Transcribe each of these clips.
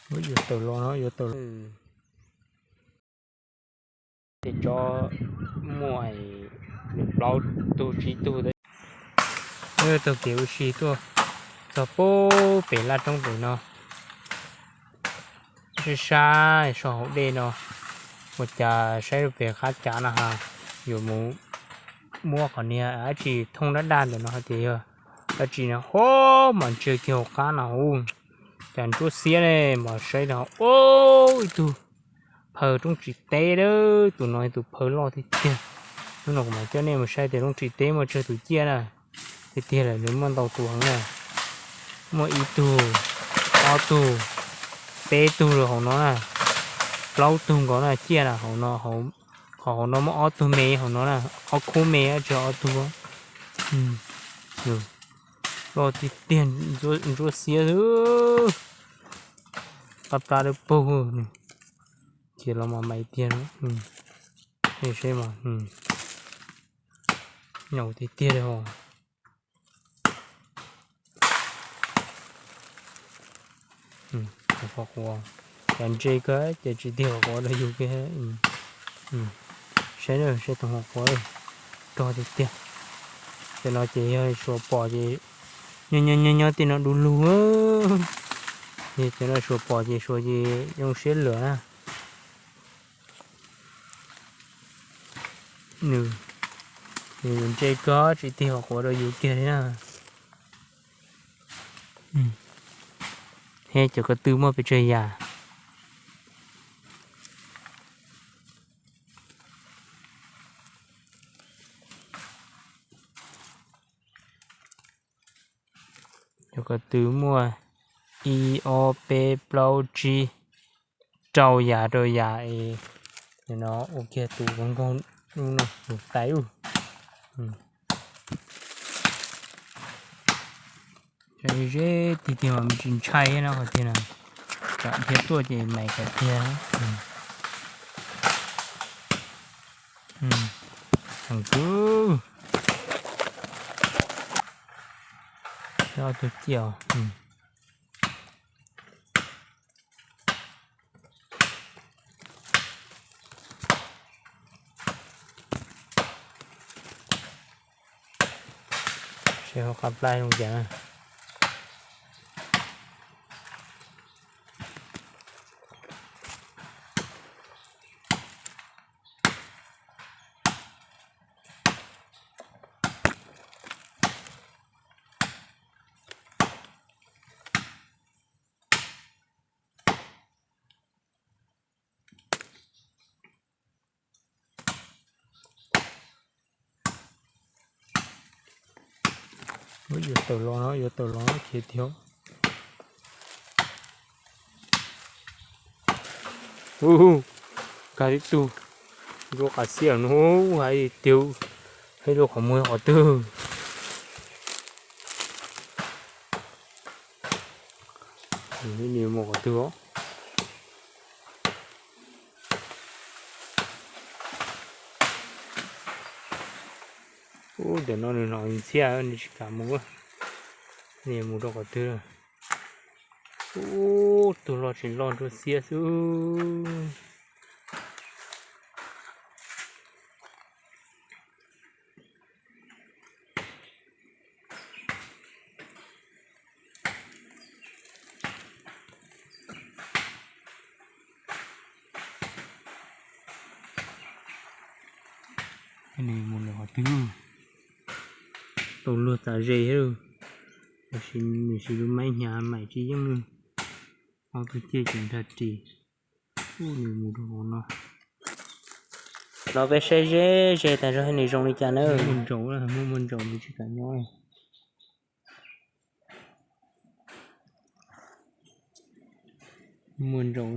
Yuav tawm los no, yuav tawm los. Tej tsob muaj plaub tug tsib tug. Wb taug kev ua si tuaj txog pem laj roob pem no, sab sab so hauv dej no, ua cas saib rau pem qab cav no ha, yuav mus muab qhov niag dab tsi thooj dab daj ntawm no hais tias yog dab tsi no, ho mas ntsia kiag hauv qab no, cas ntsuab xiab ne, mas saib no, ib tug phaw roob tsis teb, tus no tus phaw loj tiag tiag. Hnub no kuv mam coj nej mus saib tias roob tsis teb muaj tsawg tus ciaj na. Tiag tiag lawm nws muaj ntau tus heev na, muaj ib tug, ob tug, peb tug hauv no na, plaub tug nkaus na ciaj na hauv no, qhov hauv no muaj ob tug me hauv no na, ob khub me tsis ob tug. Loj tiag tiag, ntsuab xiab xwb, qab plab dawb paug, cia los mas mais tiag no. Seb mas, nyaum tiag tiag li os. Qhuav qhuav, cas ntse kawg ces tsis tiag qhuav rau yus kiag. Saib na, saib tus qhuav qhuav, rog tiag tiag. Cov no ces yog suav pom ces nyob nyob nyob tej no du lug. Cov no suav pom ces suav ces zoo siab lawm na. Nws, nws ntse kawg tsis tiag qhuav rau yus kiag li na. He cov ko tw muaj pes tsawg yam? Cov ko tw muaj ib ob peb plaub tsib rau yam rau yam es no ua kiag tus nkaug no mus tais ub. Ze tiag tiag mas tsis ntshai no qhov tiag na, tsam dhia tuaj ces mais qhov tiag. Heev kawg. Ob tug ciaj os. Seb hauv qab plab zoo cas na. Yuav tawm los no, yuav tawm los no khiav tiag. Hu, kag tib tug ntsuab qas xiab no, hais tias hais lus qhov muag qhov twg. Nws mus qhov twg os? Ub, ntawm no nws hnov ntxhiab nws tsis kam mus. Nws mus rau qhov twg? Ub, tus loj tsis loj ntsuab xiab xwb. Nws mus lawm qhov twg? Tau luag txav ze thiab. Tab sis nws siv lub maib hnyav maim tsis yeej. Ob tug ciaj ces nrag ris. Ub, nws mus rau hauv no. Los peb saib ze ze tas zog nws zoo li cas na. Muaj ntsaum, muaj muaj ntsaum nws tsis kam nyob. Muaj ntsaum,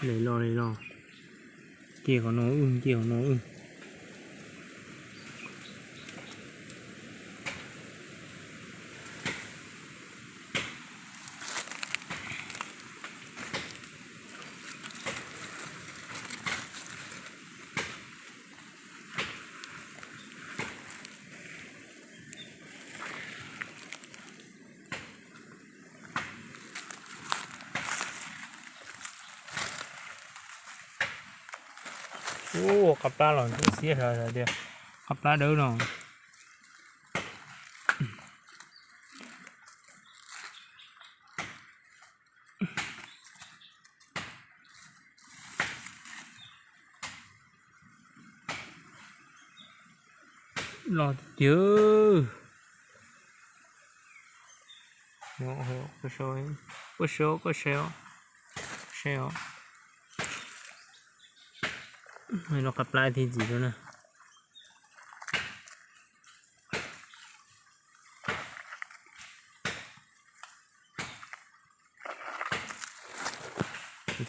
lam los lam los. Nce qhov no wb, nce qhov no wb. Ua qab plab los ntxim xiab, tias qab plab dawb no. Los tiag. Koj saib, koj saib os, saib os. Lub qab plab thiaj ntxim rau na.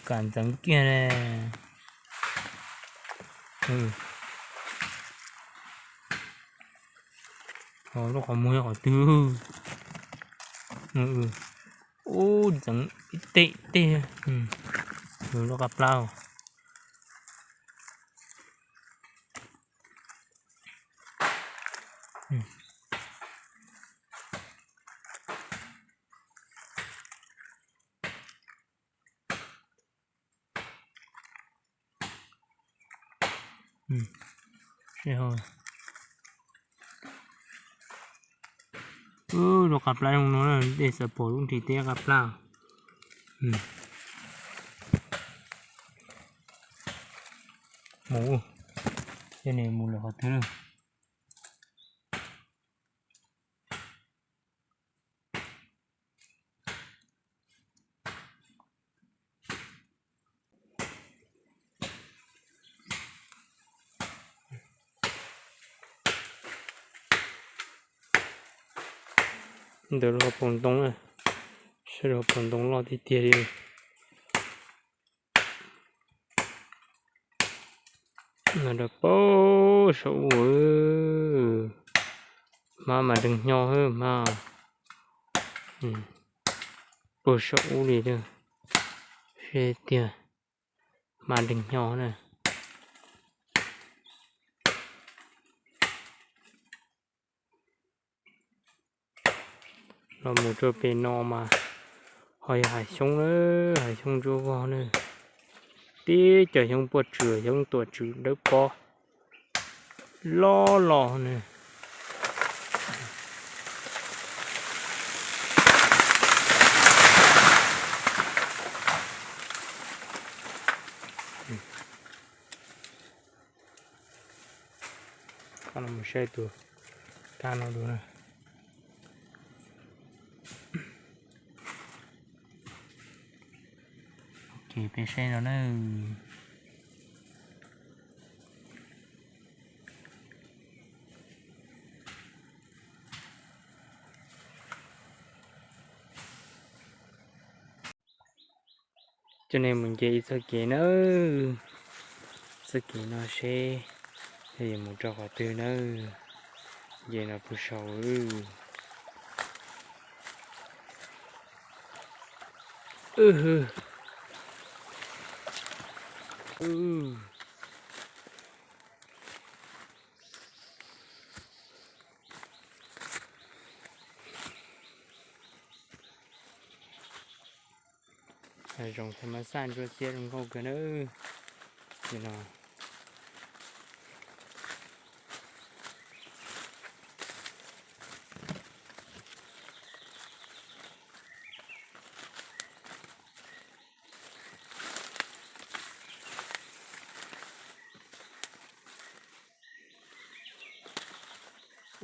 Kam ntxeev kiag ne. Lub qhov muag qhov twg. Ub, ntxeev ib teg teg. Lub qab plab. Lub qab plab zoo no, dej xav pom lub nrig teb qab plab. Mus, tej ne mus lawm qhov twg lawm. Ntawm lub hauv paus ntoo na, saib lub hauv paus ntoo loj tiag tiag li. Nrog pab saum ub, hmab mas deeg hnyo hmab, pab saum ub li, tiag, hmab deeg hnyo na. Los mus rau pem no mas ho yog hav xyoob na, hav xyoob ntsuab vog na. Tib co xyoob puaj tswm, xyoob tuam tswm dawb pob loj loj na. Mus saib tus kab no dua na. Ces peb saib no na. Coj nej mus nce ib txoj kev nawb. Txoj kev no seb yog yuav mus rau qhov twg nawb. Nce no puag saud. Hav zoov thav mas xaj ntsuab xiab zoo nkauj kawg nawb. Ces no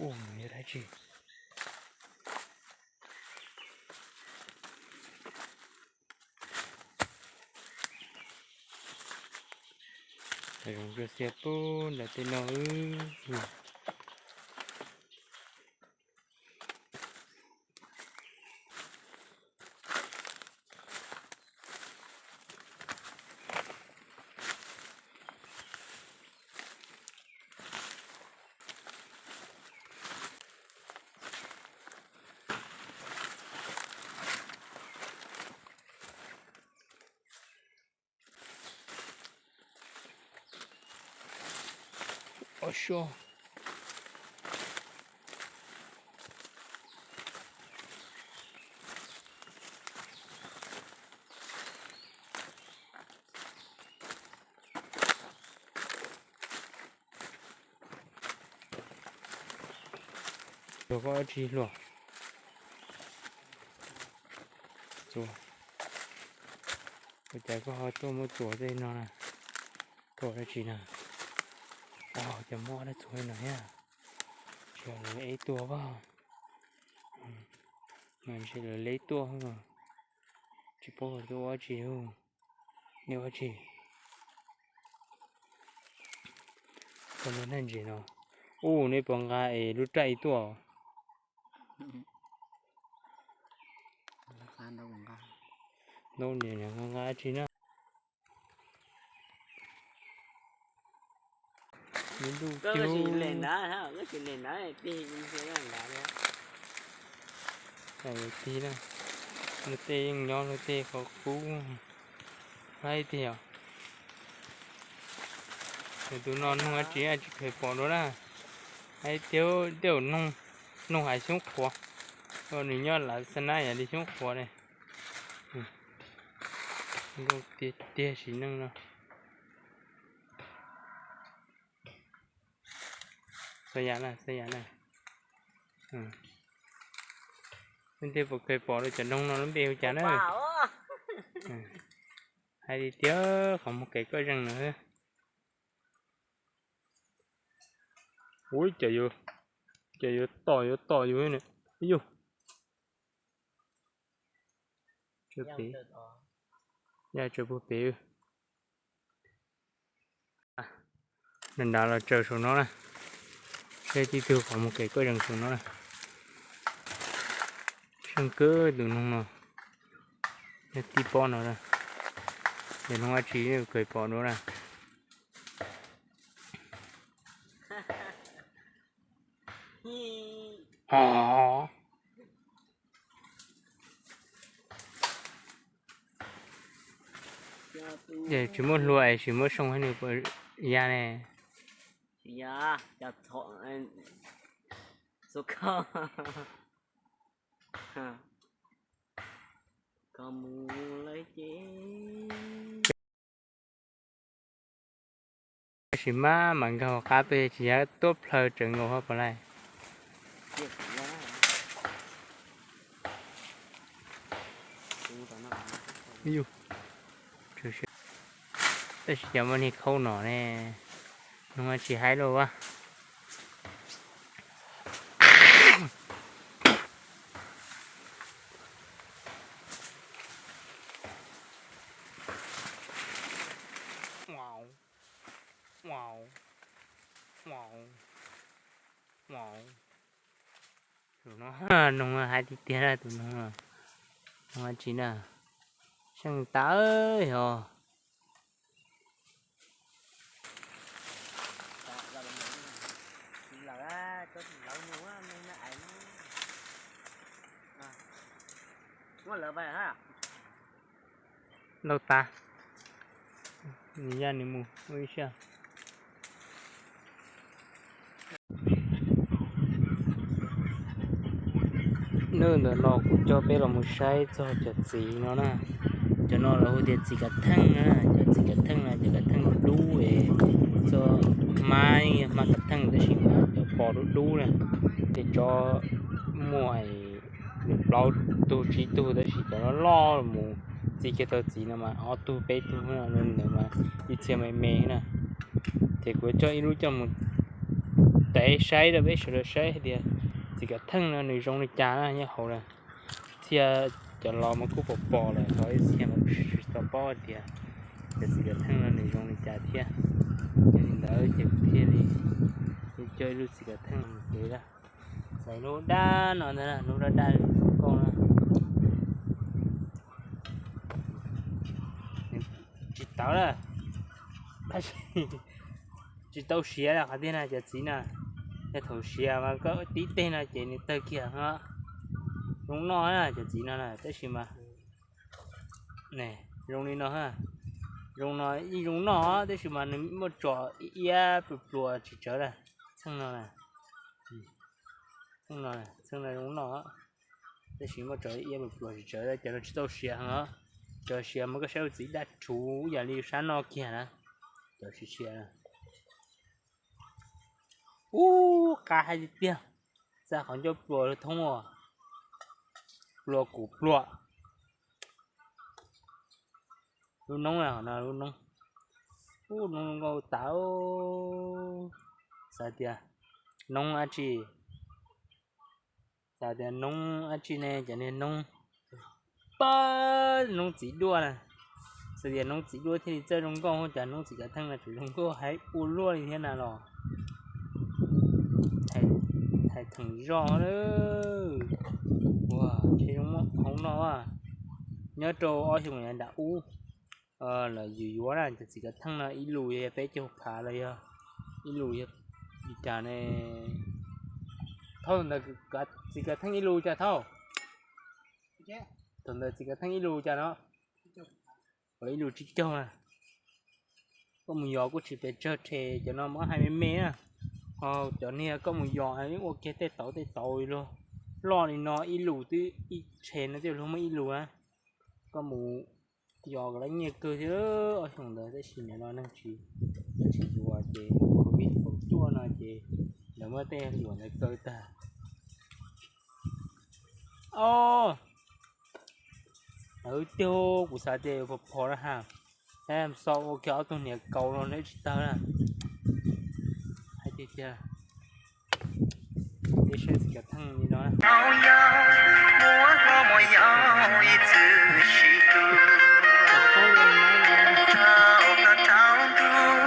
Ua, yog dab tsi? Hav zoov ntsuab xiab pub ntawm tej no. Os, Txuas koj dab tsi hluas? Txuas. Ua cas koj ho tuaj muab txuas tej no na? Koj dab tsi na? Au, cas muaj ob dab txuas li no thiab? Tsis yog lawv eb tuaj pab? Mas ntshe lawv eb tuaj, tsis paub lawv tuaj ua dab tsi. Nej ua dab tsi? Koj noj naj ntses no. Ub, nej puas nqa es lub raj ib tuaj? Nqa nqa dab tsi na? Ib ntuj cub. Tig na, luag tej yeej nyob luag tej qhov qub. Haib tiag. Tus no noog dab tsi tsis kheev pom dua na. Haib tiag, tej zaum noog hais xyoob qhuav. Nws nyob lav xa nab yam li xyoob qhuav ne. Zoo tiag tiag sim neej no. Xav yam na, xav yam na. Leej twg puas kheev pom rau cov noog no lub npe hu cas na? Hais li tiag, qhov muag kev koj zeeg no. Ua cas yuav tom yuav tom yus ne. Yus, ya tsaws puag pem. Nram nrad los tsaws saum no na. Seb tib tug qhov muag kev koj zeeg saum no na. Seej kawg tus noog no. Yog tib pob no na. Yog noog dab tsi kheev pom dua na. Tsis muab hlua es tsis muab soo nws puas ya ne? Tab sis mas mas nkag hauv qab tuaj tsis yog tuaj plhaw tsaws nkaus hauv pas lais. Tab sis cov muaj niag khaub no ne, noog tsis haib lauj a. Tus no noog haib tiag tiag na, tus noog no. Noog tsis na, seej tawv yog. Lauj tas, nws ya nws mus ua ib siab. Hnub ntawm no kuv coj peb los mus saib txog cov txiv no na. Cov no lawv hu tias txiv kav theej na, cov txiv kav theej no cov kav theej dub dub, txoj hmab yeej yog hmab kav theej tab sis mas cov pos dub dub na, tej tsob muaj plaub tug tsib tug tab sis cov loj loj mus txi kiag tau txiv no mas ob tug peb tug no ntawd mas ib txhia me me na. Ces kuv coj ib lub coj mus tev saib rau peb sawv daws saib hais tias txiv kav theej no nws zoo li cas na nyob hauv na. Txhia cov los mas kuj pom pom lawm ho ib txhia mas kuj tsis tau paub hais tias cov txiv kav theej no nws zoo li cas thiab. Yog li ntawd ces kuv thiaj li coj ib lub txiv kav theej mus tev na. Txais lub dab no ntag, lub dab dab nkauj na. Tsis tawv na, tsis tau siav qhov tiag na cov txiv na. Yog thaum siav mas koj tib teg no ces nws tawg kiag no. Zoo noj na cov txiv no na tab sis mas zoo li no, zoo no yeej zoo noj tab sis mas nws muaj tsom iab pluas pluas tsis tsawv na. Txheej no, txheej no zoo noj tab sis muaj tsom iab pluas pluas tsis tsawv, cov no tsis tau siav heev os. Cov siav mas koj saib ua txiv daj rhuv yam li sab no kiag na. Cov tsis siav, ub, qab hais tiag tiag. txaj qhov ncauj plua thoob ua, plua kuv plua. Lub noob no lub noob, ub, noob nkauj tas. Xav tias noob dab tsi, xav tias noob dab tsi ne, cov niag noob, pab noob txiv duaj na. Xav tias noob txiv duaj thiaj li txawj zoo nkauj, cas noob txiv kav theej no tseem zoo nkauj heev ua luaj li thiab na los. Hais theem zoj, ua tsheb zoo hauv no, nyob rau ob xyoos yav nram ub, lawv yuav yuav na, cov txiv kav theej no ib lus yog peb caug phav los yog ib lus yog li cas ne. Thaum ntawd txiv kav theej ib lus cas thaum, thaum ntawd txiv kav theej ib lus cas no, ib lus tsib caug na. Koj mus yos kuj tsis pes tsawg rhe, cov no muab hais me me na. Ho cov niag koj mus yos ua kiag tej tauv tej tauv li luag loj li no ib lus twb ib rhe no twb luag muaj ib lus na. Koj mus yos kom lawv nyiaj kawg thiab ob xyoos ntawd, tab sis nim no neeg tsis, tsis yuav ces covid kaum cuaj no ces lawv muab tej luam ntawd kaw tag. Os, lawv tiag, kuv xav tias yuav phom phom na ha, tab xo ua kiag ob tug niam kaus no neb tsis tawg na. Hais tiag tiag, ib saib txiv kav theej li no. Rau yau, muab hlo mus yau ib txwm sib hlub. Rau koj rau ntuj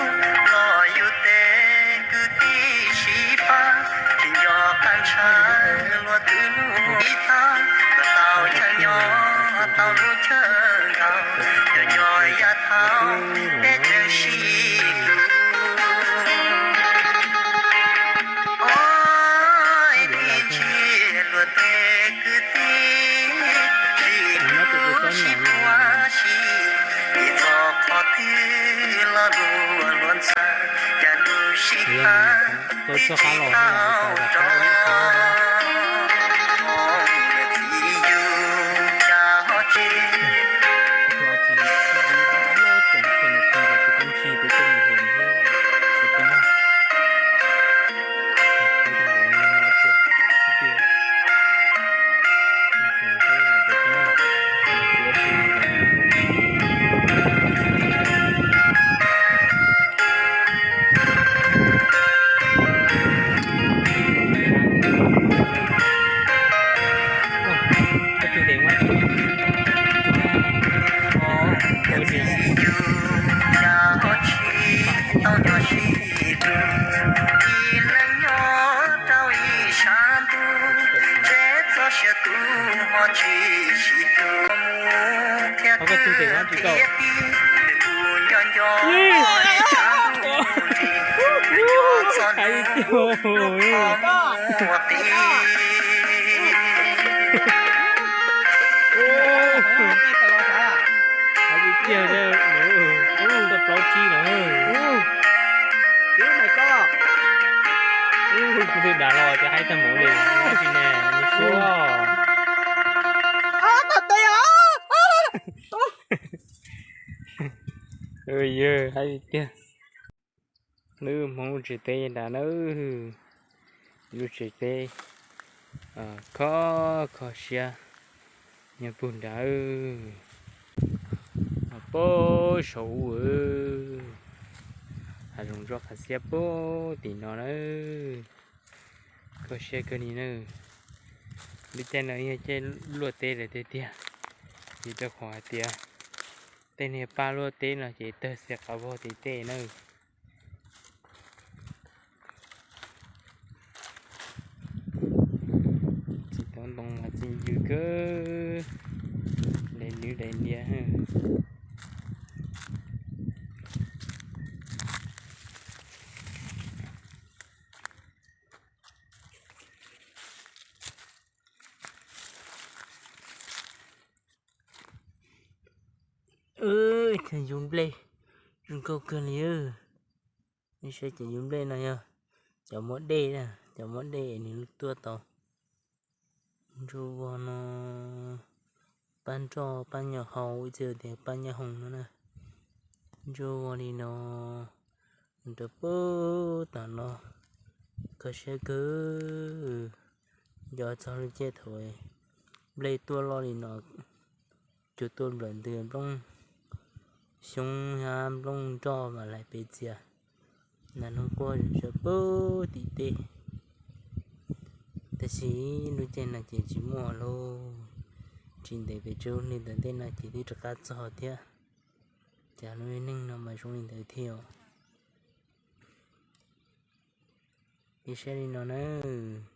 los yus tej kwv tij sib pab, tsis nco qab ntshaw luag twb lub ib tag, kom tau chaw nyob tau lub chaw nkaus, cov nco yam thaum peb tseem sib hlub. Ib me ntsis luag tej kwv tij, sib hlub sib puag sib, ib txoj qhov twg los luag luag ntxhi, cas lub sij hawm twb tsis tau rov. Txiv yus cas ho tsis Hais tiag tiag, ub, tau plaub tsib no. Ub, kuv twb dag los ces hais tag mus li, tab sis ne, nws suab. Yawg, hais tiag tiag. Lub Hmoob lub tsev teb nrad na, lub tsev teb kho kho siab nyob puag nrad. Puag saum ub, hav zoov tso qab xiab puag tim no na. Kho siab kawg li na. Lub caij no yog caij luaj teb lawm tiag tiag, vim rau qhov hais tias tej niag pab luaj teb no ces tawg xiav qav vog tim tej na. Txiv tau ntoo mas txi ncw kawg, daim nws daim niam. Cov yus nplej zoo nkauj kawg li. Nej saib cov yus nplej no yog cov muab dej na, cov muab dej nws tuaj tau ntsuj vog no, pab nroj pab nyo hau, ib txhia tias pab nyo hoo no na. Ntsuj vog li no, rau puag tom no, kho siab kawg. Nco txog lub caij thaum nplej tuaj loj li no, cua tuaj nplawm ntws, nplooj xyoob hab nplooj nroj mas hlais pes txias, nag noog quaj sawv puag tim tej. Tab sis lub caij no ces tsis muaj lawm, tsis ntev pes tsawg li ntawm ntej no ces twb rov qab txog thiab. Cas lub neej no mas zoo li ntawd thiab. Ib saib li no nawb.